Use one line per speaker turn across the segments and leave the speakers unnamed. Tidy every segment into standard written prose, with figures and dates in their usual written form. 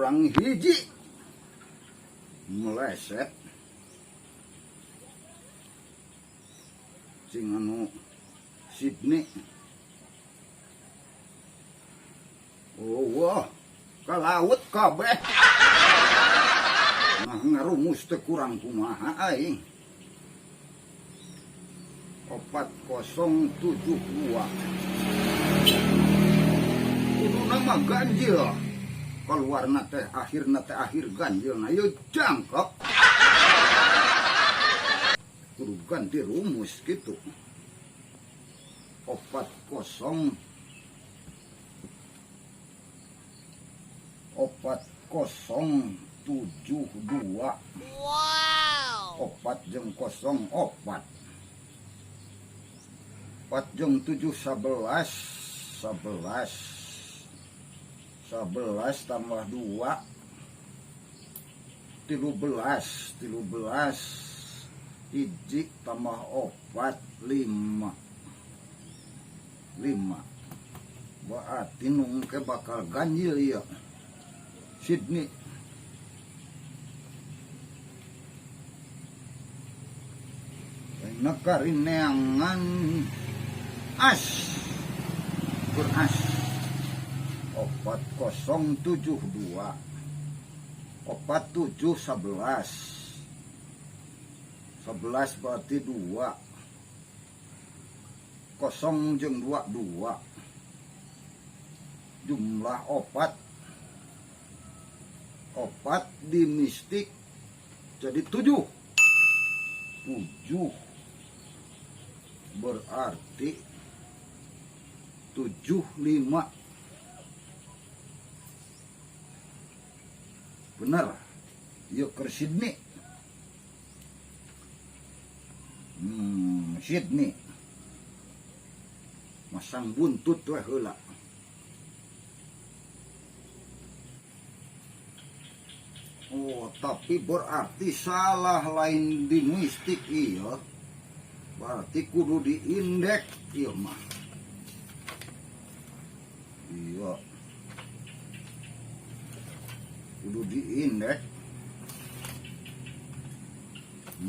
Kurang hiji meleset sing anu Sydney. Oh, wah, ka laut kabeh. Nah, ngarumus teh kurang kumaha aing. 4072. Kuduna mah ganjil. Keluarna teh akhirna teh akhir ganjil. Nah, ieu jangkep. Kudu ganti rumus gitu. Opat kosong 4072.
Wow.
Opat jeung kosong opat. Opat jeung 7 11, 11. 11 tambah 2 13, 13 hiji tambah opat 5. 5. Berarti nungke bakal ganjil ya. Sydney. Nekarin neangan as beras 4072 4 7 11 11 berarti 2 kosong jeung 2 2 jumlah opat opat di mistik jadi 7 7 berarti 7 5 bener yuk ke Sydney. Sydney masang buntut weh heula. Oh, tapi berarti salah lain di mistik iya. Berarti kudu diindek iya mah. Iya. Kudu diindek.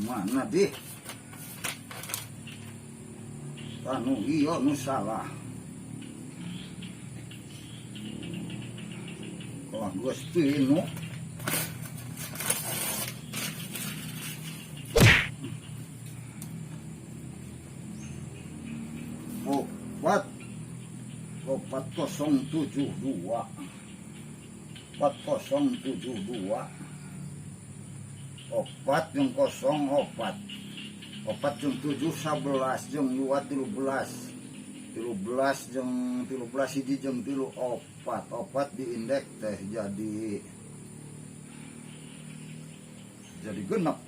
Mana deh? Anu iya nu salah. Kalau geus pinu. Opat, 4072, 4072, opat jeung kosong opat, opat jeung 7 11 jeung 2 13, 13 jeung 13 hiji jeung 3 opat, opat di indek teh jadi genep.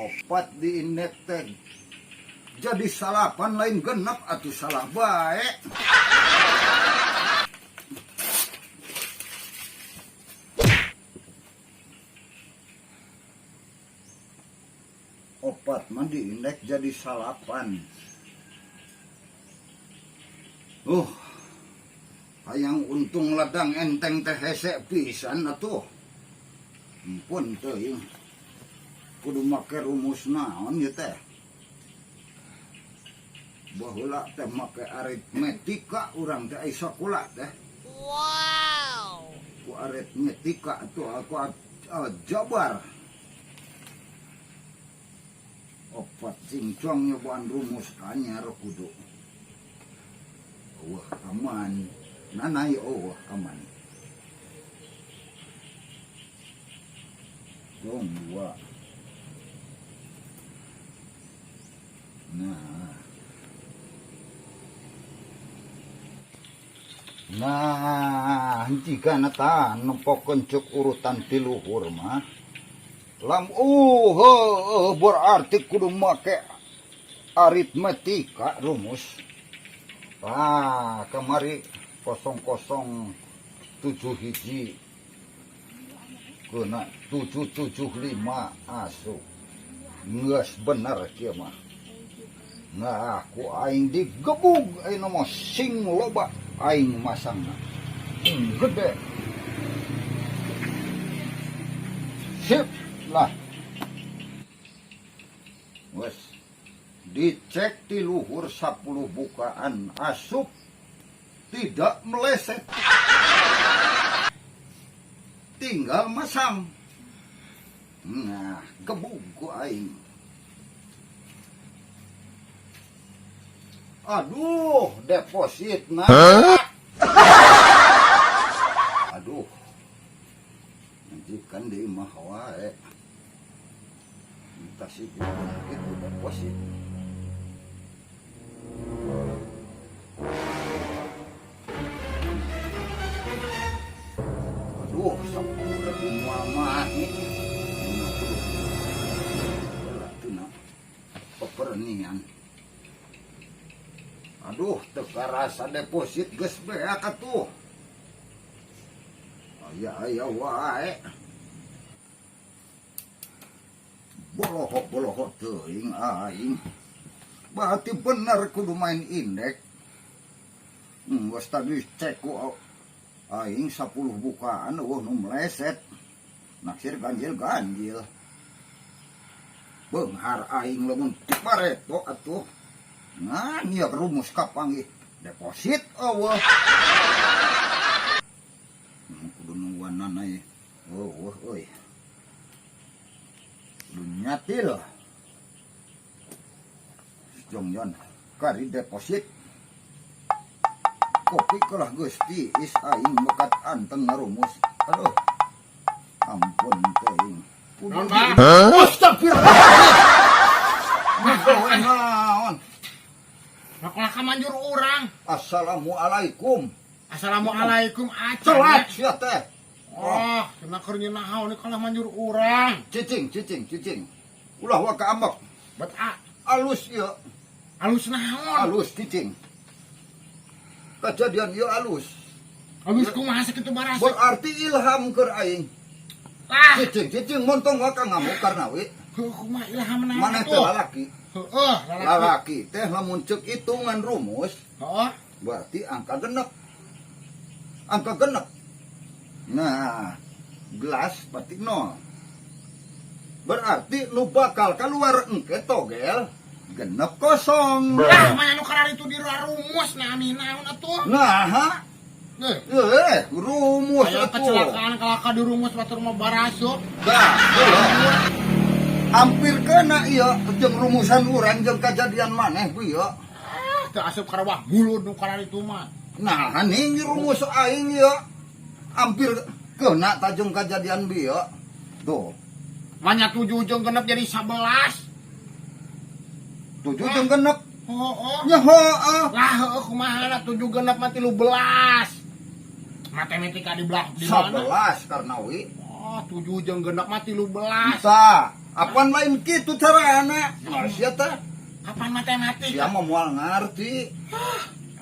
Opat di indek teh jadi salapan lain genep atuh salah bae. Opat mah di indek jadi salapan. Hayang untung ladang enteng teh hese pisan atuh. Ampun teuing. Kudu make rumus naon ieu teh. Baheula teh make aritmetika urang teh ai sakola teh.
Wow.
Ku aritmetika atuh aku aljabar. Opat cincong nyobaan rumus anyar kudu. Wah aman. Nanai oh aman. Dong 2. Nah. Nah, jika nata nempokeun cuk urutan tiluhur mah. Lam berarti kudu make aritmetika rumus. Ah, kamari kosong kosong tujuh hiji. Kena 775 asup. Geus bener kieu mah. Nah, ku aing digebug ayeuna mah sing loba aing masangna. Sing gede. Sip lah. Wes dicek di luhur 10 bukaan asup tidak meleset. Tinggal masang. Nah, gebug ku aing. Aduh, deposit nah. Aduh. Majikan di imah wae. Minta sih gitu deposit. Aduh, 10.000 mah nih. 50. Pepernian. Aduh, teu karasa deposit geus beak atuh. Aya-aya wae. Bolohok-bolohok teuing aing. Berarti bener kudu main indek. Geus tadi cek ku aing 10 bukaan eueuh nu meleset. Naksir ganjil-ganjil. Beunghar aing lamun ti bareto atuh. Nah, ieu rumus kapanggih deposit eueuh. Kudu nungguanan euy. Eueuh euy. Kudu nyatil. Jongjon kari deposit. Kopi kalah geus tiis aing mekat anteng ngarumus. Aduh. Ampun teuing.
Naon, Pak?
Astagfirullah. Naon?
Ngakola ka manjur urang.
Assalamualaikum.
Assalamualaikum acan.
Telat sia teh.
Oh, kena keur nyenahaon ni kalah manjur urang.
Cicing, cicing, cicing. Ulah wa ka ambek.
Bet a.
Alus ieu.
Alus naon?
Alus cicing. Kejadian ieu alus.
Alus kumaha sakitu barasek?
Berarti ilham keur aing.
Ah.
Cicing, cicing montong wa ka ngamuk karena we.
Heuh, kumaha ilham naon
Maneh teh
atuh?
lalaki.
Heeh, lalaki.
Lalaki teh lamun ceuk hitungan rumus.
Heeh.
Berarti angka genep. Angka genep. Nah, gelas berarti 0. Berarti nu bakal keluar engke togel genep kosong.
Lah, mana nu karar itu di rumus nah ami naon atuh?
Nah, ha? Rumus
Aya
atuh.
Kecelakaan kalaka di rumus batur mah barasuk.
Dah, heula. Hampir kena ieu jeung rumusan urang jeung kajadian maneh bu ieu.
Ah, teu asup karawah mulut nu karar itu mah.
Nah, ning rumus aing ieu hampir kena tajung kajadian bieu. Tuh.
Manya 7 jeung genep jadi 11.
7 jeung genep.
Heeh.
Nya heeh.
Lah heueuh kumaha lah 7 genep mah 13. Matematika di belah di mana?
11 karena wi.
Oh, 7 jeung genep mah 13.
Bisa. Apaan lain kitu carana? Nah, sia teh.
Kapan matematika?
Sia mah moal ngarti.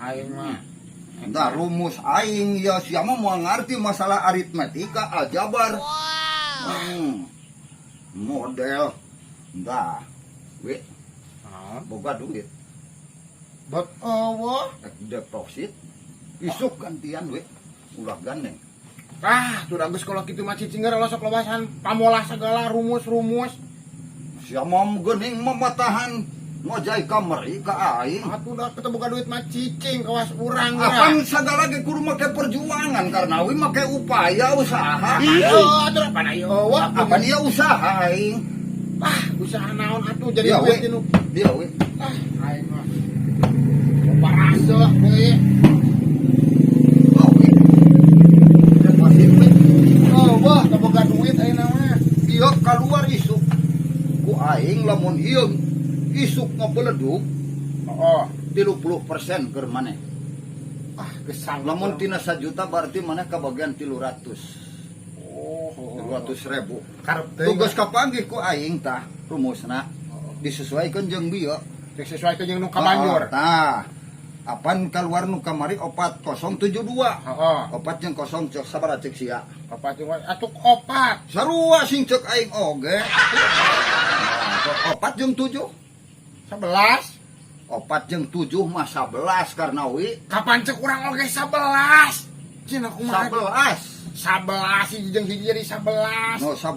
Aing mah.
Nah, rumus aing ya sia mah moal ngarti masalah aritmatika, aljabar.
Wow.
Model. Entah. We.
Naon?
Boga duit.
Bet eueuh.
Deposit. Isuk gantian we. Ulah gandeng.
Ah, tuh geus kalau kitu mah cicing geura sok lobasan pamolah segala rumus-rumus.
Sia mah geuning mematahan ngojai kamari ka aing.
Atuh dah kita boga duit mah cicing kawas urang geura.
Apan sagala ge kudu make perjuangan karena we make upaya usaha.
Heeh, atuh apaan ieu eueuh?
Apan ieu usaha aing?
Ah, usaha naon atuh jadi
Dia,
duit
we.
nu.
Dia we.
Ah, aing mah. Paraseuh deui.
Oh, we. Deposit we.
Oh, wah, teu boga duit ayeuna mah.
Ieu kaluar isuk. Ku aing lamun ieu isuk ngabeledug.
Heeh.
30% keur maneh.
Ah, gesang.
Lamun tina 1 juta berarti maneh kabagian 300.
Oh,
300.000.
Karep teuing.
Tugas kapanggih ku aing tah rumusna disesuaikan jeung bieu.
Disesuaikan jeung nu kabanjur.
Heeh, tah. Apan keluar nu kamari 4072.
Heeh.
4 jeung 0 cek sabaraha cek sia?
4 jeung atuh 4.
Sarua sing cek aing oge. Nah, 4 jeung 7.
11.
Opat jeung tujuh mah 11, Karnawi.
Kapan cek urang oge 11? Cina kumaha?
11.
11, hiji jeung hiji jadi 11.
No, 11. 11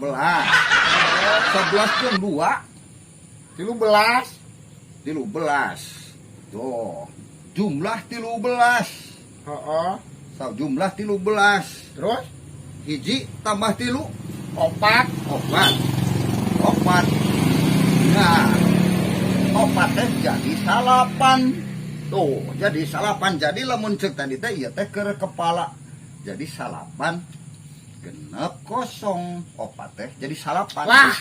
jeung dua?
13.
13. Tuh. Jumlah 13.
Heeh.
So, jumlah 13.
Terus?
Hiji tambah tilu?
Opat.
Opat. Opat. Nah, opat teh jadi salapan. Tuh, jadi salapan. Jadi lamun cek tadi teh ieu teh keur kepala. Jadi salapan genep kosong. Opat teh jadi salapan.
Wah.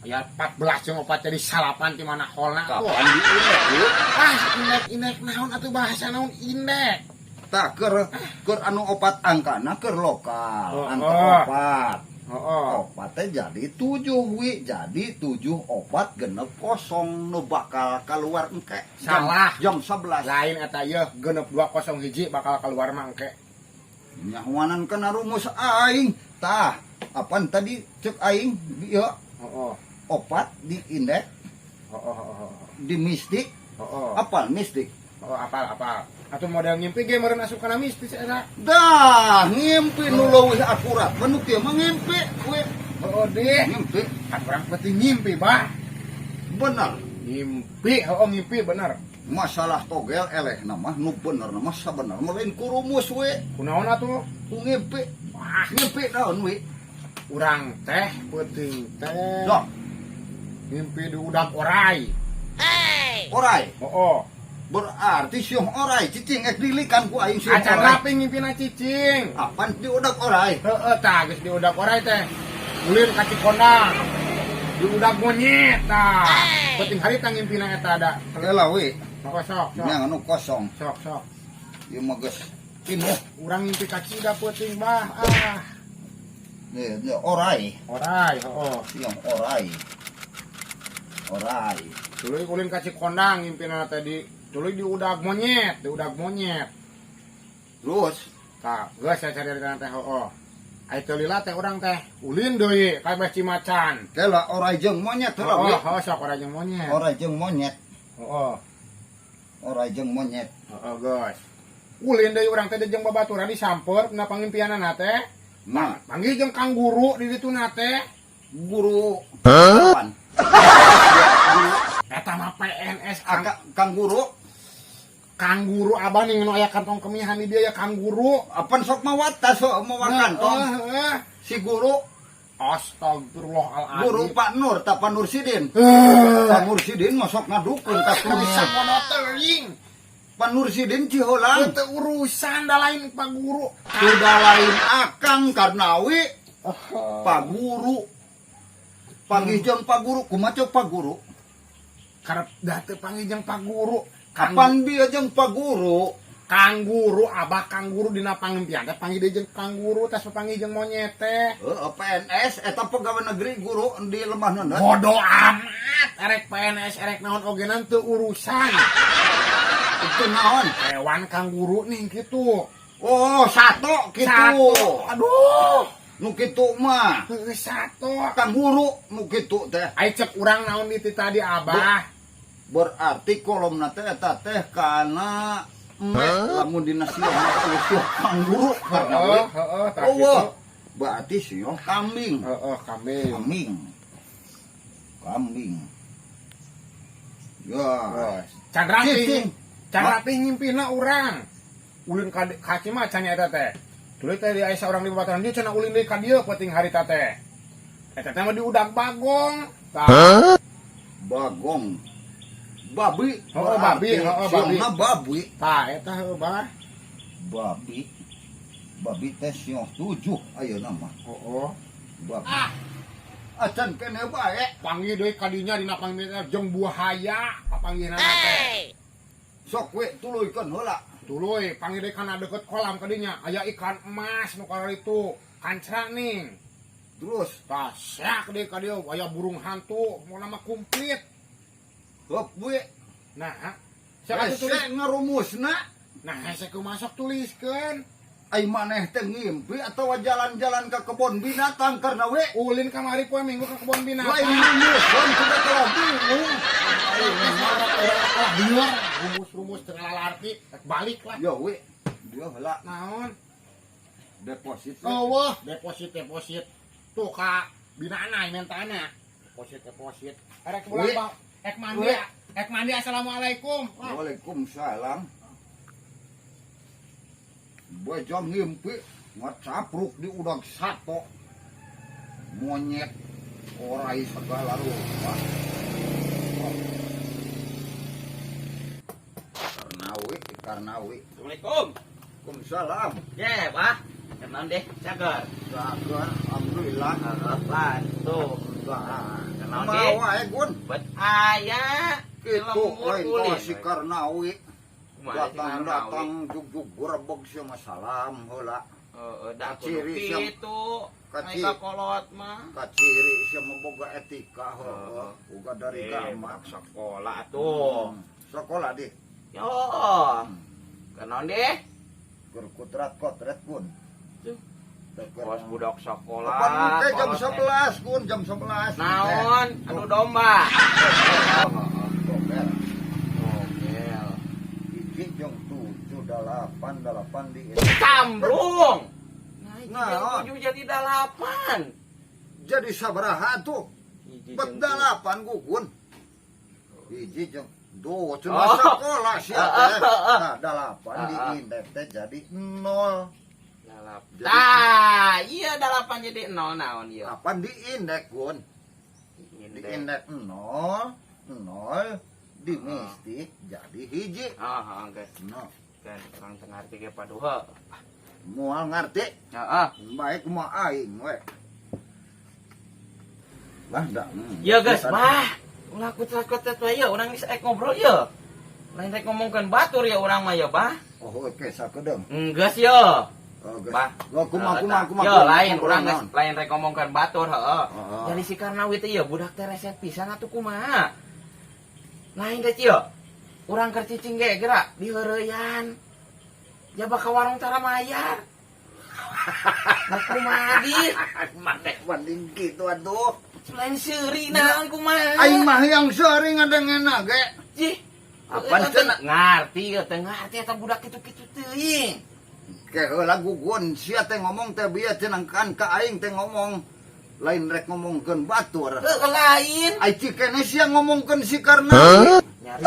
Aya 14 jeung opat jadi salapan di mana holna tuh?
Kapan di indek, Bu?
Ah, indek indek naon atuh, bahasa naon indek?
Tah, keur keur anu opat angkana keur lokal.
Oh,
Angka
oh.
opat.
Heeh.
Opat teh jadi tujuh, wi, jadi tujuh opat genep kosong nu bakal keluar engke.
Salah.
Jam 11.
Lain eta ieu, genep 201 bakal keluar mah engke.
Nyahuanan kana rumus aing. Tah, apaan tadi cek aing ieu?
Heeh.
Opat di indek,
Heeh heeh.
di mistik.
Heeh.
Apal mistik?
Oh, apal apal. Atau model ngimpi ge meureun asup kana mistis eta.
Dah, ngimpi nu leuwih akurat. Nu kieu mah ngimpi we.
Heeh deh.
Ngimpi.
Kan urang penting ngimpi, Bah.
Bener.
Ngimpi, heeh, ngimpi bener.
Masalah togel eleh nama nu bener nama sabener mah lain ku rumus we.
Kunaon atuh?
Ku ngimpi.
Wah,
Ngimpi naon we?
Urang teh peuting teh.
Dah,
Ngimpi di udak orai.
Orai.
Heeh.
Berarti siung orai cicing ek dilikan ku aing siung
Acan
orai.
rapi ngimpina cicing.
Apaan di udak orai?
Heeh, tah geus di udak orai teh. Ulin ka Cikondang. Di udak monyet tah. Peuting harita ngimpina eta ada.
Kela we.
Maka sok, sok.
Nya anu kosong.
Sok, sok.
Ieu mah geus pinuh.
Urang ngimpi ka Cida peuting, Bah. Ah,
Nih, nih, orai.
Orai, heeh.
Siung orai. Orai.
Tuluy ulin ka Cikondang ngimpina teh di tuluy di udak monyet, di udak monyet.
Terus?
Tah, geus saya cari teh, heeh. Ai teu lila teh urang teh ulin deui ka Beh Cimacan.
Kela, orai jeung monyet heula we.
Heeh, heeh, sok orai jeung monyet.
Orai jeung monyet.
Heeh.
Orai jeung monyet.
Heeh, geus. Ulin deui urang teh jeung babaturan disamper na pangimpianana teh.
Nah,
Panggil jeung kang guru di ditu na teh.
Guru. Apaan? Guru.
Eta mah PNS kang,
Aka, kang guru.
Kang guru abah nih nu aya kantong kemihan di dia ya kang guru.
Apaan sok mawa tas, sok mawa kantong?
Heeh.
Si guru.
Astagfirullahaladzim.
Guru Pak Nur, tak Pak Nursidin.
Eh.
Pak Nursidin masuk ngadukun ka
Bisa bodoh teuing.
Pak Nursidin Ciholang.
Itu urusan da lain Pak Guru.
Sudah lain akang Karnawi, Pak Guru. Panggih jeung Pak Guru, kumaha cek Pak Guru?
Karep da teu panggih jeung Pak Guru. Kang,
Kapan dia jeung Pak Guru?
Kang Guru, abah, Kang Guru dina pangimpian teh panggih deui jeung Kang Guru tas panggih jeung monyet teh.
Heeh, PNS eta pegawai negeri guru di Lemah Nunut.
Bodoh amat, erek PNS erek naon oge teu urusan.
Itu naon?
Hewan kang guru nih gitu.
Oh, satu gitu.
Satu. Aduh.
Nu kitu mah.
Heuh, satu.
Kang guru nu kitu teh.
Ai cek urang naon di tadi, Abah?
Berarti kolomna teh eta teh kana eme lamun dina siung usuh kang guru karena we.
Heeh, tah
Oh,
kitu.
wah. Berarti siung kambing.
Heeh, kambing.
Kambing. Kambing. Ya.
Terus, can rapi.
Cicing.
Can rapi ngimpina urang. Ulin ka ka Cimacan eta teh. Tuluy teh di aya saurang di babaturan dia cenah ulin deui ka dieu peuting harita teh. Eta teh mah di udak bagong. Tah.
Bagong. Babi.
Oh, babi. Oh, babi.
Siungna babi.
Tah eta heuh, Bah.
Babi. Babi teh siung tujuh ayeuna mah.
Heeh.
Babi.
Ah,
Acan kene bae.
Panggih deui ka dinya dina panggihna jeung buahaya papanggihna teh.
Sok we tuluykeun heula.
Tuluy panggih deui kana deukeut kolam ka dinya aya ikan emas nu itu kancra ning.
Terus?
Tah seak deui ka dieu aya burung hantu, mau nama komplit.
Heup we.
Nah, siapa tuh tulis?
Hese ngarumusna.
Nah, hese ku masuk tuliskeun.
Ai maneh teh ngimpi atawa jalan-jalan ke kebun binatang karena we?
Ulin kamari poe Minggu ke kebun binatang.
Lain rumus, sudah telah bingung.
Lah lieur, rumus-rumus teu ngalarti, rek balik lah.
Yo we, dia heula.
Naon?
Deposit.
Oh, wah, deposit deposit. Tuh ka binana mentana. Deposit deposit. Erek pulang,
Wi.
Bang. Ek mandi.
Wi.
Ek mandi, assalamualaikum. Wah,
Waalaikumsalam. Bejo ngimpi ngacapruk di udag sato. Monyet orai segala rupa. Oh. Karnawi, Karnawi.
Assalamualaikum.
Waalaikumsalam.
Ya, Pak. Kenal deh, cager.
Cager, alhamdulillah.
Bantu.
Nah,
Kenal deh.
mau wae Gun.
Buat ayah.
Itu
Lembur
lain
ulin.
si Karnawi.
Kumaha si
Datang
Karnawi?
datang jug-jug grebeg sia mah salam heula.
Heeh, dah
Kaciri
kudu
siap.
kitu.
Kaci.
Naik ka kolot mah.
Kaciri sia mah boga etika heuh. Boga dari gama.
Sekolah tuh.
Sekolah deh.
Yo. Kenal deh.
Keur kutrat kotret Gun.
Tuh.
Teu
Kos budak sekolah.
Kapan ke jam
kolot teh.
11 Gun, jam 11.
Naon? Anu domba.
Gober.
Gokil.
Hiji jeung tujuh dalapan dalapan di
Cambrung.
Naon?
Nah, tujuh jadi dalapan.
Jadi sabaraha tuh?
Hiji
Bet
jeung
dalapan gugun. Hiji jeung duh, cuma
Oh.
sekolah sia teh. Nah, dalapan di indek teh jadi nol.
Dalapan.
Jadi-
Tah, iya dalapan jadi nol naon ieu.
Delapan di indek Gun. Di
Indek.
indek nol, nol, di mistik jadi hiji.
Ah, geus.
No,
Kan urang teu ngarti ge paduha.
Moal ngarti,
Heeh.
baik mah aing we. Lah dah.
Ya geus, bah. Ulah kutrat-kutrat wae ya, urang geus rek ngobrol ya. Lain rek ngomongkeun batur ya urang mah ya, bah.
Oh, oke sakedeung.
Geus ya.
Oh, geus.
Bah.
Oh, kumaha kumaha kumaha.
Yo lain urang geus
naon?
lain rek ngomongkeun batur heeh.
Heeh.
Jadi si Karnawi teh ya budak teh resep pisan atuh kumaha. Lain teh ieu. Urang keur cicing ge geura diheureyan. Jaba ka warung tara mayar. Nah kumaha di?
Maneh banding kitu atuh.
Selain seuri naon kumaha?
Aing mah yang sering ngadengena ge.
Jih.
Apaan
Eta
cenah?
ngarti ya teh ngarti eta budak kitu-kitu teuing.
Ke heula gugun sia teh ngomong teh bieu cenah kan ka aing teh ngomong lain rek ngomongkeun batur.
Heuh lain.
Ai cikene sia ngomongkeun si Karnawi.
Nyari.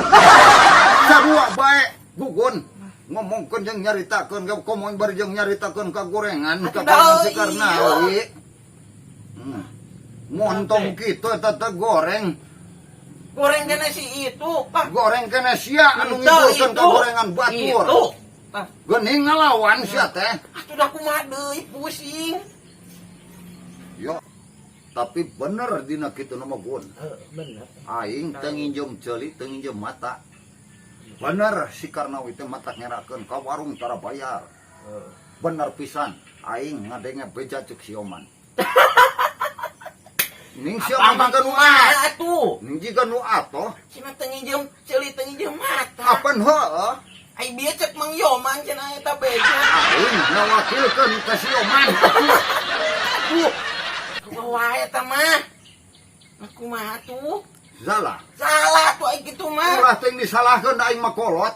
Sarua bae gugun ngomongkeun jeung nyaritakeun ka komo bari jeung nyaritakeun ka gorengan ka
Atuh dah,
si Karnawi. Montong kitu eta teh goreng.
Goreng kena si itu, Pak.
Goreng kene sia anu
Itu,
ngibulkeun ka
itu.
gorengan batur.
Itu. Ah,
Geuning ngalawan sia teh.
atuh dah kumaha deui pusing.
Yo. Tapi bener dina kitu nu mah Gun.
Bener.
Aing teu nginjem ceuli, teu nginjem mata. Bener si Karnawi teh mata ngerakeun ka warung tara bayar. Bener pisan. Aing ngadenge beja cek si Oman. Ning si Oman mah nu
Kumaha atuh?
Ning jiga nu atoh.
Cenah teu nginjem ceuli teu nginjem mata.
Apan heueuh?
Ai bieu cek Mang Yoman cenah eta beja.
Aing ngawakilkeun ka si Oman.
Aduh. Kumaha wae eta mah? Nah, kumaha tuh?
Salah.
Salah tuh ai kitu mah.
Ulah teh disalahkeun da aing mah kolot.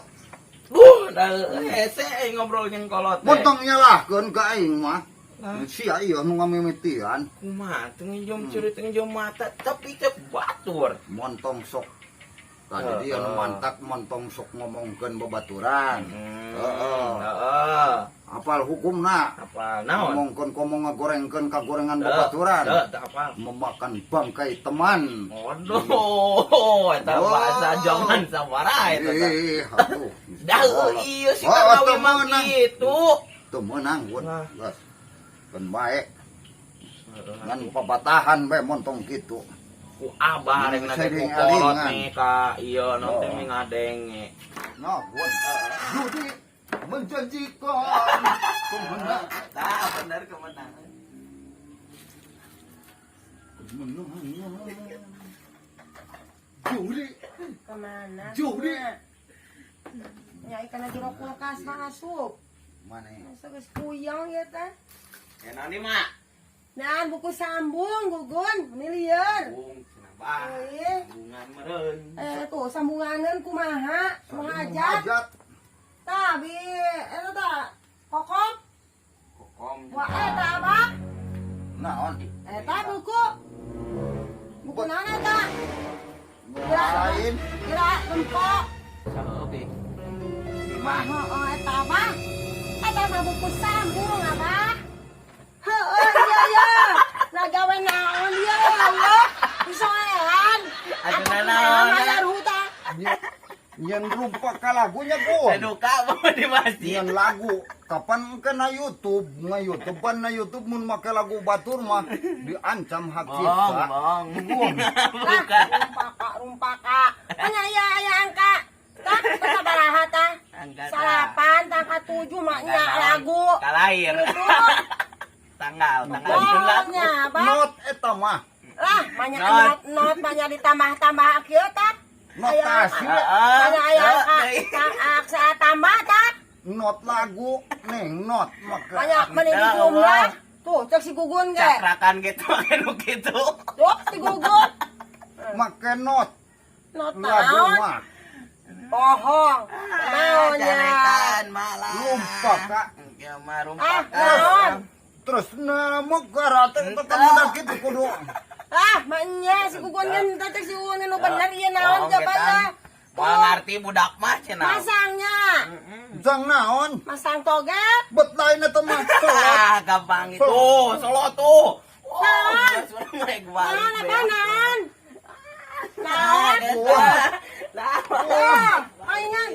Duh, dah hese aing ngobrol jeung kolot teh.
Mun tong nyalahkeun ka aing mah.
Lah.
Sia ieu nu ngamimitian.
Kumaha teu nginjem ceuli teu nginjem mata tapi teh batur.
Montong sok. Tadi dia nu mantak montong sok ngomongkeun babaturan. Heeh.
Heeh.
Apal hukumna?
Apa naon?
Ngomongkeun komo ngagorengkeun ka gorengan babaturan.
Heuh, teu apal.
Memakan bangkai teman.
Waduh, eta
Oh.
bahasa zaman sabaraha eta teh.
Ih, aduh.
Dah iya si
Oh,
Karnawi
teu
mah
meunang.
gitu.
Teu meunang Gun.
Lah.
Geus. Keun bae. Ngan papatahan bae montong kitu.
Ku abah rek nage ku
Sering
kolot
alingan.
nih ka ieu non teh
Oh.
mi ngadenge.
Nah, Gun. Judi menjanjikan kemenangan.
Tah bener kemenangan.
Kemenangan. Judi,
Kemana?
Judi.
Nyai kana jero kulkas mah asup.
Mana?
Masa geus puyeng ya teh.
Ya naon nih, Mak?
Nah, buku sambung gugun, ini lieur.
Bung, cenah bah.
Oh, iya.
Bunga. Sambungan meureun.
Eh tuh sambunganeun kumaha? Mau hajat?
Hajat.
Tah bi eta tah kokom.
Kokom.
Wah eta Abah.
Naon?
Eta buku. Buku naon eta?
Lain.
Kira lempok.
Saeutik.
Wah, oh, eta Abah. Eta mah buku sambung, Abah. Heeh, iya iya. Nah gawe naon ieu ya? Disoean.
Atuh naon?
Bayar hutang.
Nyen rupa ka lagunya gua.
Duka mau di masjid.
Nyen lagu kapan kena YouTube, nge YouTube pan na YouTube mun make lagu batur mah diancam hak
Bong,
cipta.
Bong.
Lah,
Buka.
Rumpaka, rumpaka. Anya iya aya angka. Tah, sabaraha tah?
Angka tah.
9, tangka 7 maknya lagu.
Kalair.
Itu.
Tanggal, tanggal itu lagu.
Pokoknya, Abah.
Not eta mah.
Lah, banyak
Not.
Not, not banyak ditambah-tambah kieu tah.
Notasi.
Heeh.
Banyak aya angka,
Heeh.
angka tambah tah.
Not lagu neng not make.
Banyak meni
Entah,
jumlah.
Allah.
Tuh, cek si Gugun ge.
Cakrakan gitu, makin gitu.
Tuh, si Gugun.
Make not
Not
lagu
naon.
mah.
Bohong. Naonnya.
Carekan malah.
Lumpa ka.
Ya mah
Ah,
rumpaka.
naon?
Terus nama karate tetep udah gitu kudu.
Ah, maknya si Gugun kan tadi si Gugun nu bener ieu naon
Bohong,
coba
getan.
ya.
Moal ngarti budak mah cenah.
Masangnya.
Jang naon?
Masang toget.
Bet lain eta mah solot.
Ah, gampang itu. Solo tuh. Wah,
Naon?
suara naik balik.
Naon apa naon? Naon?
Nah,
Wah, aingan.